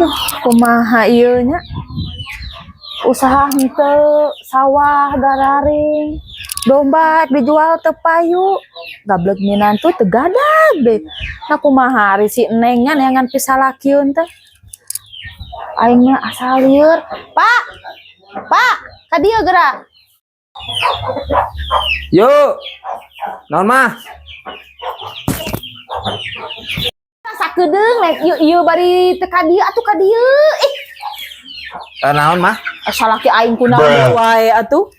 Duh, kumaha ieu nya? Usaha henteu, sawah gararing, domba dijual teu payu, gablek minantu teu gadag deh. Nah, kumaha ari si Neng nya neangan pisalakieun teh? Aing mah asa lieur. Pak. Pak, ka dieu geura. Yuk. Naon mah? Sakedeung nek ieu ieu bari teu ka dieu atuh ka dieu. Ih, Eh, naon mah? Salaki aing kunaon wae atuh.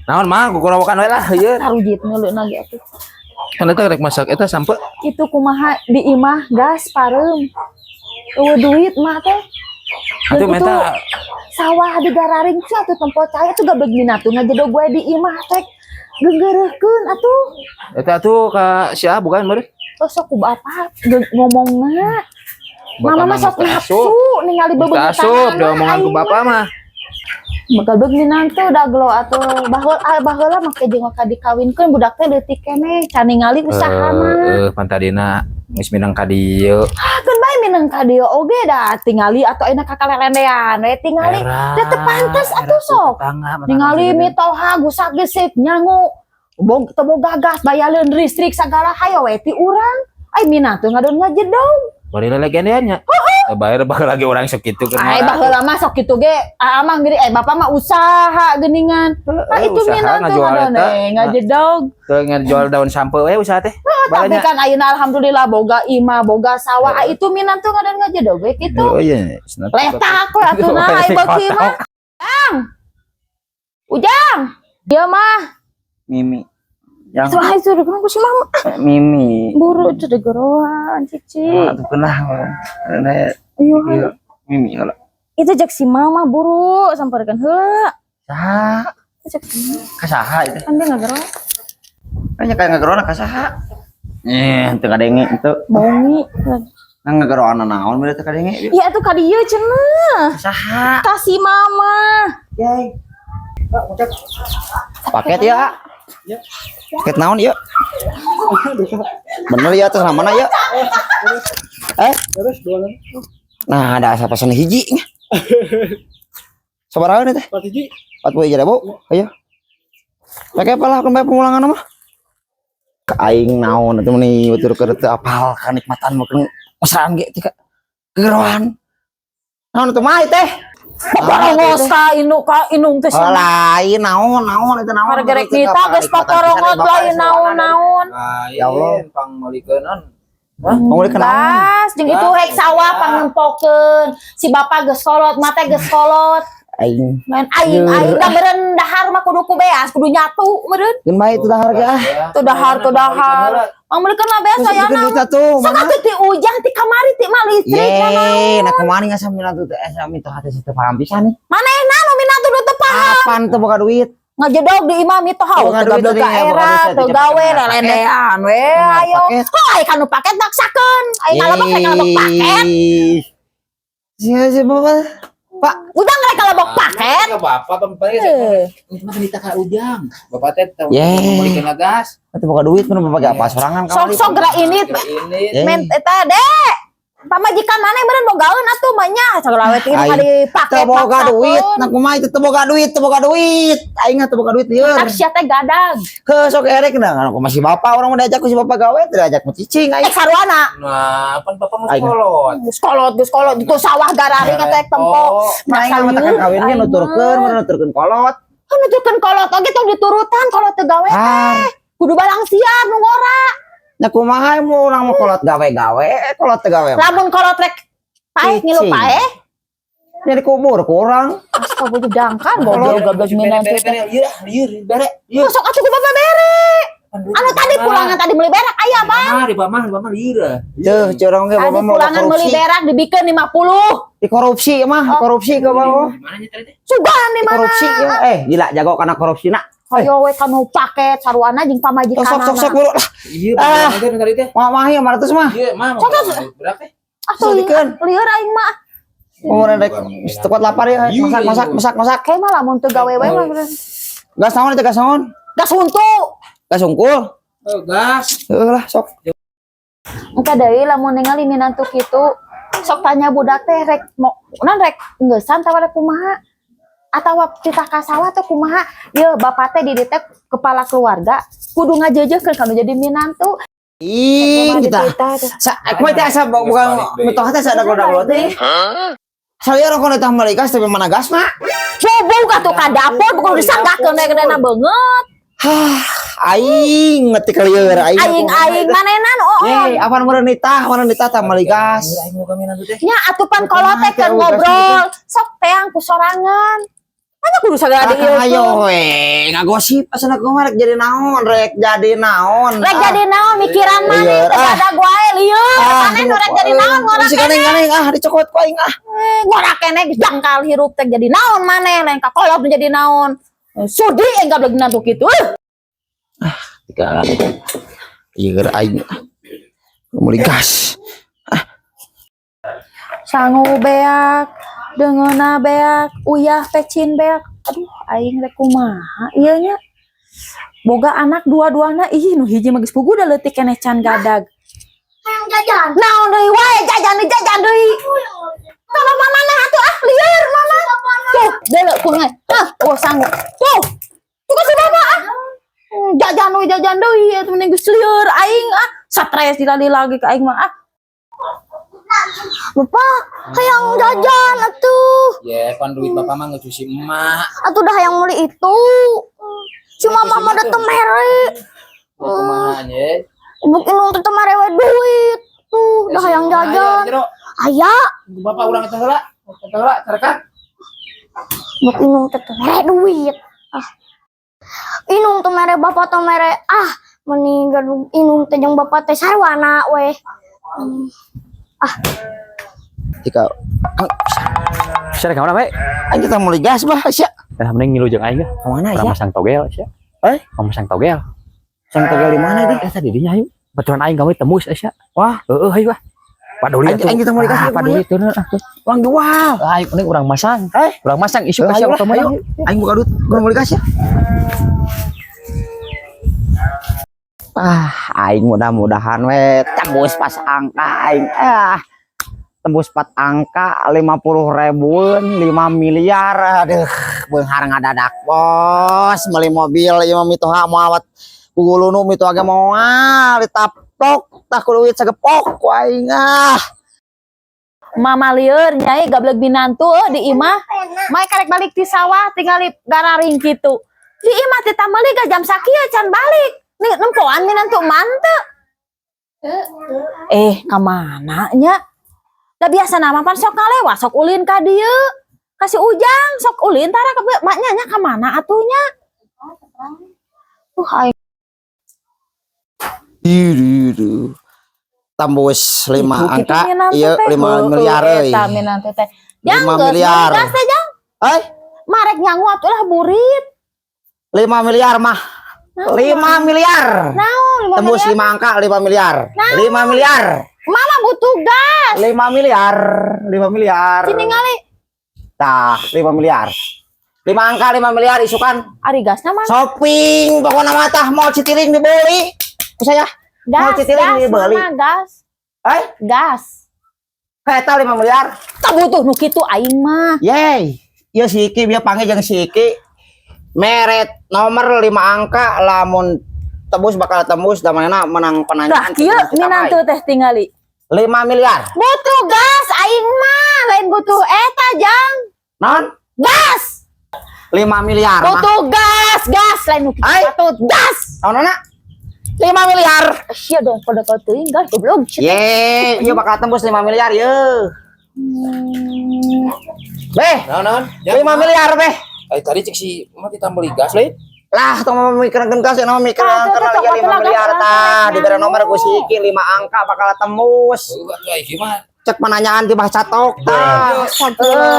Naon mah? Kukurawakan we lah ieu. Tarujit ngeuleuh ge atuh. Kan eta rek masak eta sampe. Itu kumaha di imah gas pareum. Euweuh duit mah teh. Atuh Dan itu meta sawah di gararing sia atuh tempo cai atuh gablek minantu ngajedog wae di imah teh. Geunggeureuhkeun atuh. Eta atuh ka si A bukan meureun? Terus sok ku bapak ngomongna. Mama mah sok nafsu ningali Geus bebeungeutan. Asup diomongan ku bapak mah. Gablek minantu daglo atuh baheula ah, baheula make jeung ka dikawinkeun budak teh leutik keneh can ningali usahana. Eh, pan tadina geus minang ka dieu. Ah, keun bae minang ka dieu oge da tingali atuh ayeuna ka kalelendean we tingali. Da teu pantes atuh sok. Ningali mitoha gusak gesik nyangu bog teu boga gas, bayaleun listrik sagala hayo we ti urang. Ai minantu ngadon ngajedog. Bari lelegendean nya. Eh, bayar bakal lagi orang sok kitu keur. Ai baheula mah sok kitu ge amang gini eh bapak mah usaha geuningan. Ah, itu usaha minantu ngajual ngadon eta. eh ngajedog. Teu ngajual daun sampe we usaha teh. Tapi Balanya. kan ayeuna alhamdulillah boga imah, boga sawah. Ah, itu minantu ngadon ngajedog we kitu. Oh iya. Letak we atuh nah ai beuki mah. Ujang. Ujang. Dia mah. Mimi. Yang Wah, itu udah ku si mama. Mimi. Buru itu udah geroan, Cici. Ah, tuh kena. Nah, Iya. iya. Mimi kalau. Itu cek si mama buru samparkeun heula. Saha? Itu cek si mama. Kasaha itu? Kan dia ngageroan. Kayaknya kayak ngageroan kasaha. Eh, teu kadenge itu. Bongi. Nah, ngageroan naon beureum teu kadenge. Iya tuh ka dieu cenah. Kasaha? Ka si mama. Yay. Paket ya. Paket naon ya? Bener ya terus mana ya? Eh? Terus dua. Nah, ada asa pesen hiji nya. Sabaraha teh? 4 hiji. 40 ribu. Ayo. Pakai apa lah kembali pemulangan mah? Ke aing naon atuh meni batur keur teu apal kanikmatan mah mesraan ge teh kegeroan. Naon atuh mah teh? Paporongos ka inu ka inung teh. Oh, lain naon naon itu naon. Harga rek nita geus paporongot lain naon-naon. Ya Allah. Pangmeulikeun. Pangmeulikeun naon? Gas jeung itu hek sawah pangempokeun. Si bapak geus kolot, mate geus kolot. Aing. Main aing aing da meureun dahar mah kudu ku beas, kudu nyatu meureun. Keun bae itu dahar ge ah. Tuh dahar tuh dahar. Pangmeulikeun lah beas Terus ayana. bikin duit atuh Sok mana? atuh ti Ujang ti kamari ti mah listrik na naon. Ye, nah kumaha nih ngasa minantu teh asa minta hati teu paham pisan nih. Manehna nu minantu nu teu paham. Kapan teu boga duit? Ngajedog di imah mitoha Boga teu duit gablek tadi, ka boga era duit teu tadi, gawe paket. lelendean we ayo. Paket. Oh, ai kanu paket maksakeun. Ai ngalebok rek ngalebok paket. Sia si bapak. Pak, Ujang rek ngalebok paket. Ke bapak pemperi Eh. mah nita ka Ujang. Bapak teh teu Ye. meulikeun gas. Teu boga duit mun bapak gak apa sorangan Sok-sok gerak ini Ini Ye. men eta dek. Pamajikan maneh meureun bogaeun atuh mah nya sagala we ti Aing dipake. Teu boga duit, nah kumaha itu teu boga duit, teu boga duit. Aing mah teu boga duit lieur. Tak sia teh gadag. Heuh, sok erek nah aku masih bapak orang mau diajak ku si bapak gawe, teu diajak ku cicing aing. Eh, sarwana. Nah, pan bapak mau Aing. kolot. Geus kolot, geus kolot itu sawah gararing eta tempo. Nah, aing mah tekan kawin ge nuturkeun, mun nuturkeun kolot. Kan nuturkeun kolot oge tong diturutan kolot teu gawe Ah, teh. Kudu balang siap nu ngora. Nya kumaha mun urang mah kolot gawe-gawe, kolot teu gawe. Lamun kolot rek paeh ngilu Cicing. Paeh. Nya dikubur kurang. Astagfirullah dangkan goblok goblok minantu teh. Lieur, lieur, bere. Oh, sok atuh ku bapak bere. Anu tadi pulangan tadi meuli berak aya, Bang. Mah, di mah, di mah lieur. Tuh, curang ge Tadi bapak mah pulangan meuli korupsi. Berak dibikeun 50. Dikorupsi mah, korupsi ke bawah. Di mana nya tadi teh? Sugan di mana? Korupsi ya. Eh, gila jago kana korupsi nak. Hayo we kanu paket sarwana jeung Sok pamajikan. Sok sok sok buru lah. Iya, Ah. ah. Tadi teh. Mah mah ya 500 mah. Iya, mah mau Sok, sok. berak teh. Atuh Sok dikeun. lieur aing mah. Oh, rek teu kuat lapar ya. Masak masak masak masak. Kayak mah lamun teu gawe we mah. Gas naon itu, gas naon? Gas huntu. Gas unggul. Oh, gas. Heuh lah sok. Engke deui lamun ningali minantu kitu. Sok tanya budak teh rek mau nan rek ngeusan atawa rek kumaha? Atawa titah ka sawah atau kumaha? Ye, bapak teh di dieu teh kepala keluarga kudu ngajeujeuhkeun kanu jadi minantu. Ih, kita. Sa, aku teh asa bukan mitoha teh sada goda teh. Saya orang kalau tah meuli gas tapi mana gas mah? Coba tuh ka dapur bukan disanggakeun we kena beungeut. Hah, aing ngerti kalieur aing. Aing-aing manenan oh. Ye, apa meureun nitah, meureun nitah tah meuli gas. Aing mau kami nanti teh. Nya atuh pan kolot teh keur ngobrol, sok teang ku sorangan. Mana kudu sagala di ieu. Ayo we, ngagosip asana kumaha rek jadi naon, rek jadi naon. Rek jadi naon mikiran maneh Lieur, teh ah. ada wae lieur. Maneh nu rek jadi naon ngora Si ganeng-ganeng ah dicokot ku aing ah. keneh. Ngora keneh geus dangkal hirup teh jadi naon maneh lain ka kolot nu jadi naon. Sudi engga beleg nantu kitu. Tiga. Iya aing. Meuli gas. Sangu beak, deungeunna beak, uyah pecin beak. Aduh, aing rek kumaha ieu nya. Boga anak dua-duana, ih nu hiji mah geus puguh da leutik keneh can gadag. Hayang jajan. Naon deui wae jajan deui jajan deui. Tolong mama nah atuh ah lieur mama. Tuh, deuleu kumaha. Hah, oh sanggup. Tuh. Tuh kasih bapak ah. Jajan deui jajan deui atuh mending geus lieur aing ah. Stres dilali lagi ke aing mah ah. Bapak, hayang jajan atuh. Ya, pan duit bapak mah ngecuci emak. Atuh dah hayang meuli itu. Si mama mah teu mere. Mau kumaha nya? Buk indung teu mere we duit. Tuh, dah hayang jajan. Aya, Bapak urang eta heula. Eta heula, carekan. buk indung teu mere duit. Ah. Indung teu mere bapak teu mere. Ah, mending gaduh indung teh jeung bapak teh sarwana we. Tika. Sia ka mana we? Aing kita meuli gas bah sia. Nah, mending ngilu jeung aing lah. Kemana Urang ya? masang togel sia. Eh? Urang masang togel. Sang togel di mana itu? Eh tadi dinya ayo. Baturan aing gawe tembus sia. Wah. Heeh ayo ah. Paduli Aing atuh. aing kita meuli gas. Ah, paduli tuh nah. Uang jual. Ayo mending urang masang. Eh? Urang masang isuk Ayo kasih lah, otomatis. ayo. Aing buka duit, gua meuli gas ya. Ah, aing mudah-mudahan we tembus pas angka aing. Ah, tembus 4 angka 50 ribuan 5 miliar, aduh beunghar ngadadak bos meuli mobil ieu mah mitoha moal kugulunu mitoha ge moal ditaplok tah ku duit sagepok ku aing ah. Mama lieur nyai gablek minantu euy di imah. Mai karek balik ti sawah tingali gararing kitu. Di imah teh meuli ga jam sakieu can balik. Nih nempoan minantu mante. Eh, ka mana nya? Da biasa nama pan sok ngalewa sok ulin ka dieu. Kasih ujang sok ulin tara ke maknya nya ka mana atuh nya? Aing Duh, tembus 5 Itu kitu angka minantu iya teh. 5 Heueuh, miliar euy. Eta minantu teh. Jang 5 geus miliar. meuli gas teh jang. Eh, Marek nyangu atuh lah burit. 5 miliar mah. 5 miliar. Naon 5 Tembus miliar? 5 angka 5 miliar. 5 miliar. Mama butuh gas. 5 miliar. 5 miliar. Sini ngali. Tah, 5 miliar. 5 angka 5 miliar isukan Ari gasna mana? Shopping pokoknya mah tah mau Citiring dibeli. Ku saya. Mau Gas, Citiring gas, dibeli. mama gas. Eh, Gas. kayak 5 miliar. Tak butuh nu kitu aing mah. Yeay. Ieu si Iki bieu panggil jeung si Iki. Meret nomor 5 angka lamun tembus bakal tembus da manehna menang Tah penanyaan. kieu minantu teh tingali. 5 miliar. Butuh gas aing mah, lain butuh eta jang. Non? Gas. 5 miliar mah. Butuh gas, gas lain nu kitu Ai. patut gas. Naon 5 miliar. Sia dong pada kau teuing gas goblok. Ye, ieu bakal tembus 5 miliar ye. Beh, Naon naon? 5 miliar beh. Eh tadi cek si emak kita beli gas lain. Lah, tong mah mikirkeun gas ya mikir Ah, tuh, kenal tuh, lagi tuh, 5 tuh, miliar tuh, tah, tuh, dibere tuh. nomor ku si Iki 5 angka bakal tembus. Heueuh atuh aing mah. Cek penanyaan di bah catok tah.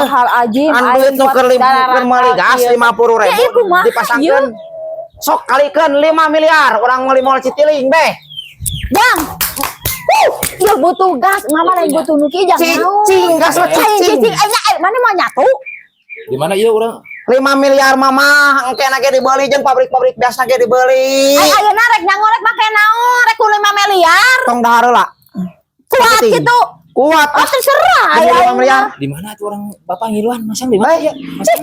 Hal ajib An duit nu keur keur meuli gas 50 ribu Ya, ieu kumaha, dipasangkeun. Sok kalikeun 5 miliar urang meuli mall Citiling beh. Bang. Ya butuh gas, mama lain butuh nu kieu jangan. Cicing gas mah Cicing, cicing. cicing, eh, mana mau nyatu? Di mana ieu urang? 5 miliar mama engke ge dibeli jeung pabrik-pabrik biasa ge dibeli. Ay, ayeuna rek nyangorek make naon? Rek ku 5 miliar. Tong dahar heula. Kuat Penting. gitu. Kuat. Ah, terserah Demi aya 5 miliar. Di mana tuh orang bapak ngiluan masang di mana ya?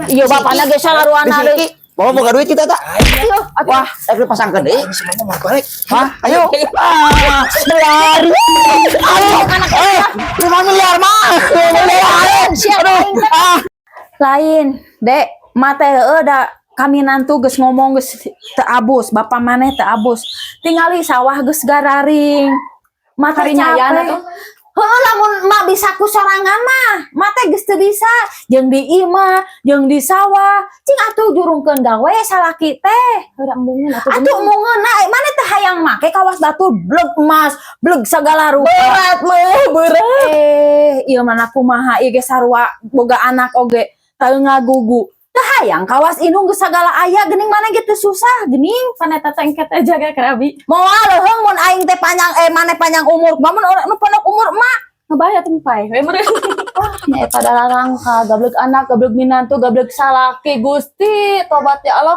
Iya bapakna ge saruana Di deui. siki. Bawa boga duit kita tak? Ayo, atuh. Wah, rek dipasangkeun deui. Semuanya mau balik. Hah? Ayo. Ah, lari. Aduh, eh, 5 miliar mah. 5 miliar. Siapa Aduh. Ah. Lain, Dek, mate heueuh da kami nantu geus ngomong geus teu abus, bapak maneh teu abus. Tingali sawah geus gararing. Mata Karinya capek. ayana tuh. Heueuh lamun mak bisa ku sorangan mah, mate geus teu bisa. Jeung di imah, jeung di sawah. Cing atuh jurungkeun gawe salaki teh. Heureuh embungeun atuh. Atuh mungeuna maneh teh hayang make kawas batur bleg emas, bleg segala rupa. Berat mah, berat. Eh, ieu mana kumaha ieu ge sarua boga anak oge teu ngagugu. Teu hayang kawas indung geus sagala aya geuning maneh ge teu susah geuning. Pan eta teh engke teh jaga kerabi. Moal leuheung mun aing teh panjang eh maneh panjang umur, mun nu pondok umur emak. Ngebahaya tuh pae. We meureun. Nya eta dararangka, gableg anak, gableg minantu, gableg salaki, Gusti, tobat ya Allah.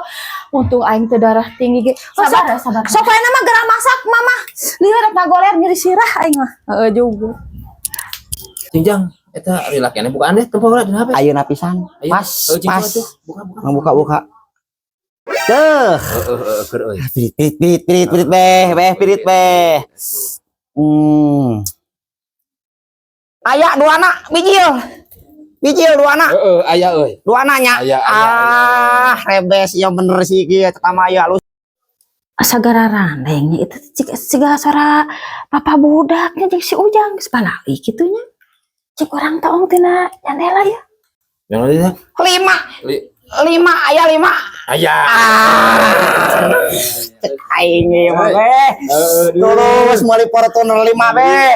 Untung aing teh darah tinggi ge. Oh, Sabar, sabar. Sok ayeuna mah geura masak mama. Lieur rek ngagoler nyeri sirah aing mah. Heeh juga. Cingjang, eta rilakena bukaan deh, tempo heula dina HP. Ayeuna pisan. Ayo. Pas, Oh, cing, pas. tuh. Buka, buka. Buka, buka. Tuh. Heeh, heeh, keur euy. Pirit, pirit, pirit, pirit, pirit, beh, beh, pirit, beh. Aya dua anak, bijil. Bijil dua anak, Heeh, aya euy. dua anaknya. Aya, aya, Ah, rebes ya bener sih kieu pertama ya lu. Asa gararandengnya itu cik siga suara papa budaknya jeung si Ujang geus balali kitu nya. Cik urang taong tina jandela ya. Yang mana dia? Lima, Li. lima, aya lima. Aya. Ah, cek aing ieu mah beh. Terus meuli Fortuner 5 beh.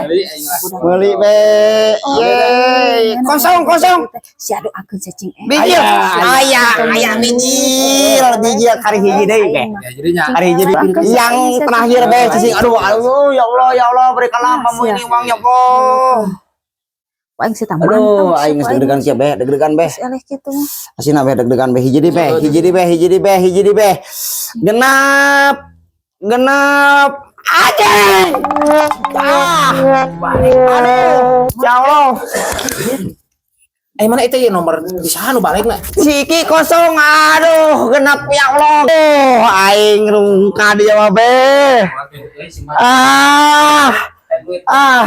Meuli beh. Yeay, kosong kosong. Si adu akeun cacing eh. Bijil. Aya, aya bijil, bijil kari hiji deui beh. Ya jadinya. Hari jadi yang terakhir beh cicing aduh aduh ya Allah ya Allah berikanlah hambamu ini uang ya Allah. Aing sih tah Aduh aing geus deg-degan sia beh deg-degan beh. Eleh kitu. Asina beh deg-degan beh hiji deui beh hiji deui beh hiji deui beh hiji deui beh. Genap genap aja. Ah. Aduh ya Allah. Eh mana itu ya nomor di sana nu balik lah. Siki kosong aduh genap ya Allah. Oh aing rungkad dia mah beh. Ah. Ah.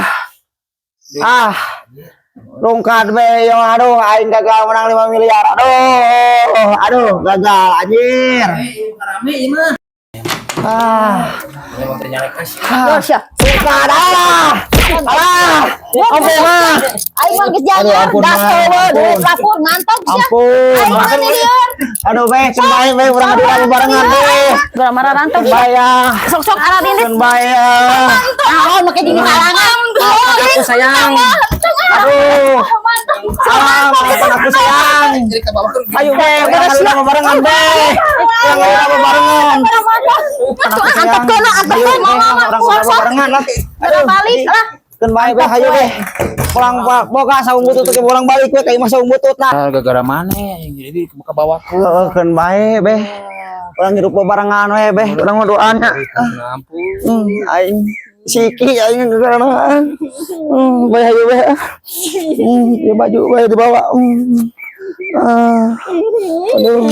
Ah. Rungkad be yo aduh aing gagal menang 5 miliar. Aduh, aduh gagal anjir. Rame ieu mah. Ah, Memang ternyata sih. ah. Sia. Rungkad ah. Ah. Ampun mah. Aing mah geus Aduh, jangan ampun, gas mah. eueuh Ampun. duit lapur ngantok sia. Ampun. Aing mah lieur. Aduh be, keun bae be urang adu barengan be. Geura mararantong sia. Bae ah. Sok-sok arah ini. Keun bae ah. Naon make jeung halangan. Aku sayang. Aduh. Ah, maafkan aku sayang. Ayo be, urang adu barengan be. Urang adu barengan. Antep kono, antep Ayo, kono, be, mama. urang Sok-sok. barengan lah. Geura balik lah. Keun bae be, hayu be. Pulang pak, boga saung butut ke pulang balik we ka imah saung butut nah. Gara-gara mana yang jadi ke bawah ke. Heeh, keun bae be. Urang hirup barengan we be, urang mah doanya. Ampun. Aing siki aing gegeranaan. Bae hayu be. Ya baju bae dibawa. Ah. Aduh.